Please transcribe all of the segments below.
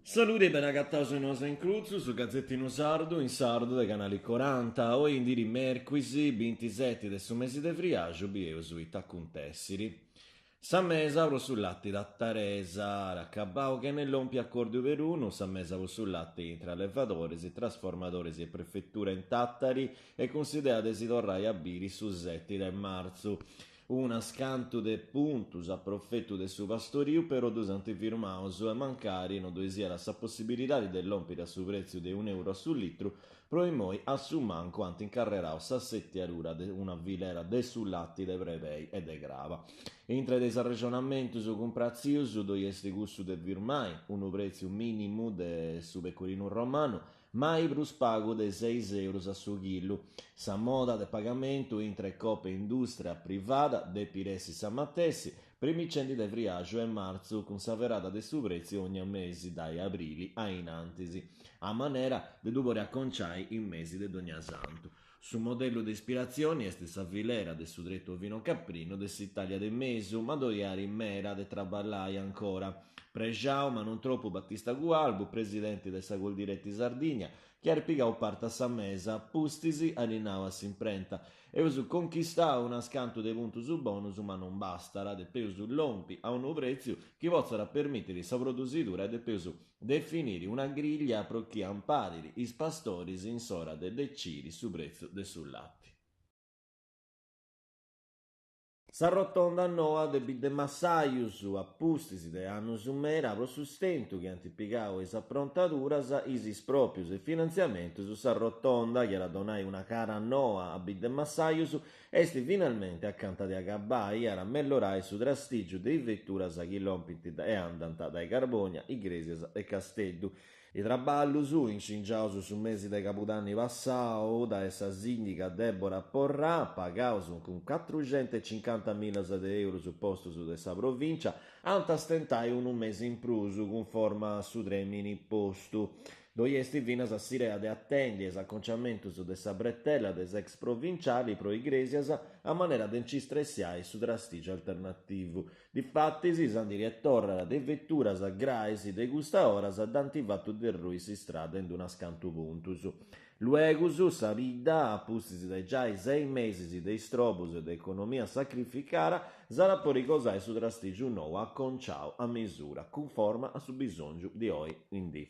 Saludi e beni agataus in Noas in Crutzu, su gazetinu sardu in sardu de Canali Coranta. Oi in diri mèrcuis bintiseti de su mesi de friaxu bieus ita acuntèssiri. Sa mesa pro su lati tataresa at acabau chene lompi a acòrdiu perunu sa mesa pro su lati intre allevadoris, trasformadoris e prefetura in Tàtari e cun s'idea de si torrai a biri su seti de martzu. Unas cantu de puntus a profetu de su pastoriu però ddus ant firmaus e mancari no ddoi siat sa possibilidadi de lòmpiri a su prètziu de un'euru a su litru, Pro immoi a su mancu ant incarrerau s'assetiadura de una filera de su lati de brebei e de craba. Intre de is arrexonamentus cumpratzius ddoi est cussu de firmai unu prètziu mìnimu de su pecorinu romanu, mai prus pagu de seis eurus a su chilu. Sa moda de pagamentu intre Coop e indùstria privada depit essi sa matessi, Primicendi dae friaxu e martzu cun s'averada de su prètziu ogna mesi dae abrili a in antis, a manera de ddu podi aconciai in mesi de Dognasantu. Su modellu de ispiratzioni est sa filera de su tretu ovino-caprino de s'Itàlia de mesu, ma ddoi at meda de traballai ancora. Prexau, ma non tropu, Battista Cualbu, presidenti de sa Coldiretti Sardigna, chi at pigau parte a sa mesa, pustis at nau a s'imprenta, Eus conchistau unas cantu de puntus bonus ma non bastat, depeus lompi a unu prètziu chi potzat permìtiri sa produsidura e depeus definiri una griglia pro chi amparit is pastoris in s'ora de deciri su prètziu de su lati. Sa rotonda noa de Biddemassajus, a pustis de annus meda pro su stentu chi ant pigau is aprontaduras, is ispròpius e finantziamentus, sa rotonda, chi at a donai una cara noa a Biddemassajus, est finalmenti acanta de acabbai e at a mellorai su trastìgiu de is veturas chi lompint e andant dae Carbònia, Igrèsias e Casteddu. Is traballus, incingiaus su mesi de cabudanni passau dae sa sìndiga Debora Porrà, pagaus cun catruxentuecincantamillas de eurus postus de sa Provìncia, ant a stentai unu mesi in prus cunforma a su trèmini postu. Ddoi est finas s'idea de atendi a is aconciamentus de sa bretella de s'ex provinciali pro Igrèsias a manera de nci stresiai su trastìgiu alternativu. Difatis, s'andiri e torrada de veturas grais de custa oras dd'ant fatu derrui s'istrada in unas cantu puntus. Luegus, sa bidda, a pustis de giai sei mesis de istrobus e de economia sacrificada, s'at a podi gosai su trastìgiu nou aconciau a misura, cunforma a su bisòngiu de oi in dì.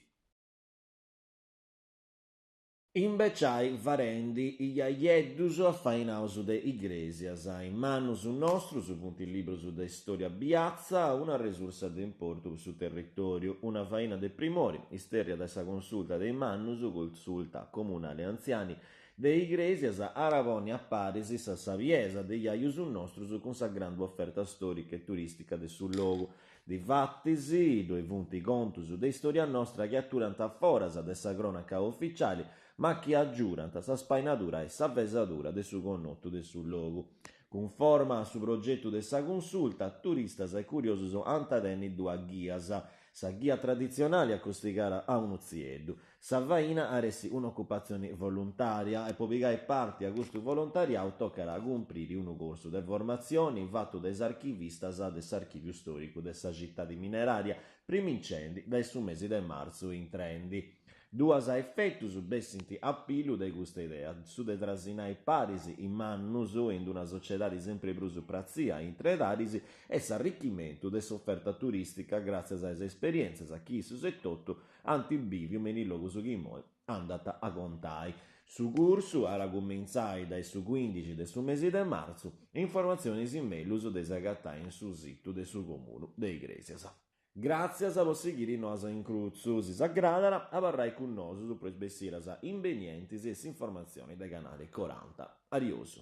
Imbeciai farendi is jajeddus afainaus de Igrèsias. Is mannus nostrus funt librus de stòria biatza, una resursa de importu po su territòriu, una faina de primori, istèrria dae sa Consulta de is Mannus, Consulta Comunale Anziani, de Igrèsias, at a ponni a paris sa sabiesa de is jajus nostrus cun sa grandu oferta stòrica e turìstica de su logu. Difatis, ddoi funt contus de istòria nostra chi aturant foras de sa crònaca uficiali, ma chi agiurant sa spainadura e s'avesadura de su connotu de su logu. Cunforma a su progetu de sa Cunsulta, turistas e curiosus ant a tenni duas ghias, sa ghia traditzionali acostigada a unu tzieddu, Sa faina at essi un'ocupatzioni voluntària e po pigai parti a custu volontariau tocat a cumpriri unu corsu de formatzioni fatu de is archivistas de s'Archìviu Stòricu de sa citadi minerària, primincendi dae su mesi de martzu intrendi. Duas efetus bessint a pillu de custa idea, su de trasinai paris is mannus in una sociedadi sempri prus pratzia intre edadis e s'arrichimentu de s'oferta turìstica gràtzias a is esperièntzias chi issus etotu Ant bìviu me in is logus chi immoi andant a contai. Su cursu at a cumintzai dae su cuindixi de su mesi de martzu. Informatzionis mellus dd'eis agatai in su situ de su Comunu de Igrèsias. Gràtzias po sighiri Noas in Crutzu. Si s'agradat, abarrai cun nosus pro is bessidas imbenientis e s'informatzioni de Canale Coranta. Adiosu.